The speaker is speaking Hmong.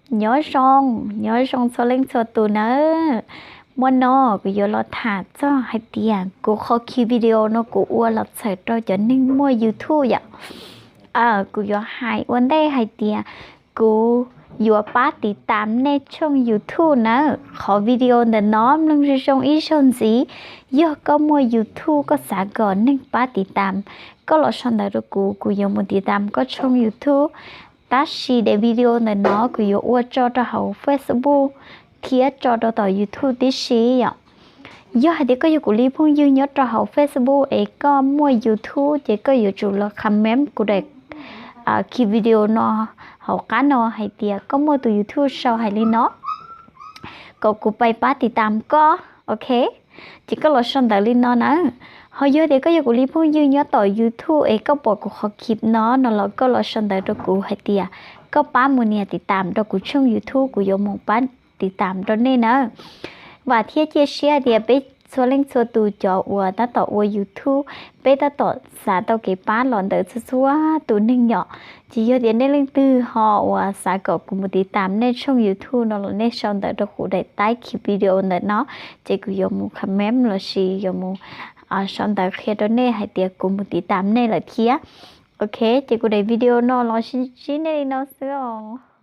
Nyob zoo, nyob zoo txhua leej txhua tus nawb. Muaj no kuv yuav los tham txog hais tias kuv qhov khi video no kuv ua los txhawm rau cov neeg muaj YouTube yom. Kuv yuav hais ua ntej hais tias kuv yuav pab tiv tam nej tshooj YouTube nawb. Qhov video ntawm no mloog zoo zoo ib zaug ntxiv. Yog koj muaj YouTube koj xav kom neeg pab tiv tam, koj los sau ntawv rau kuv, kuv yuav mus tiv tam koj tshooj YouTube. Tab sis daim video ntawm no kuv yuav ua tso rau hauv Facebook thiab tso rau tom YouTube tib si yom. Yog hais tias koj yog kuv li phooj ywg nyob rau hauv Facebook es koj muaj YouTube ces koj yuav tsum los comment kuv daim khi video no hauv qab no hais tias koj muaj tus YouTube sau hais li no kom kuv pab tiv tam koj, ok. Ces koj los sau ntawv li no na. Ho yog tias koj yog kuv li phooj ywg nyob tom YouTube es koj pom kuv qhov khi no no los koj los sau ntawv rau kuv hais tias koj pab mus nias tiv tam rau kuv tshooj YouTube, kuv yuav mus pab tiv tam rau nej nawb. Vam thiab cia siab tias peb txhua leej txhua tus cov uas tab tom ua YouTube, peb tab tom xav tau kev pab los ntawm txhua txhua tus neeg yom. Ces yog tias nej leej twg ho uas xav kom kuv mus tiv tam nej tshooj YouTube no los nej sau ntawv rau kuv daim taib khi video ntawm no, ces kuv yuav mus comment los sis yuav mus sau ntawv qhia rau nej hais tias kuv mus tiv tam nej lawm thiab. Ok, ces kuv daim video no los sib ntsib nej li no xwb os.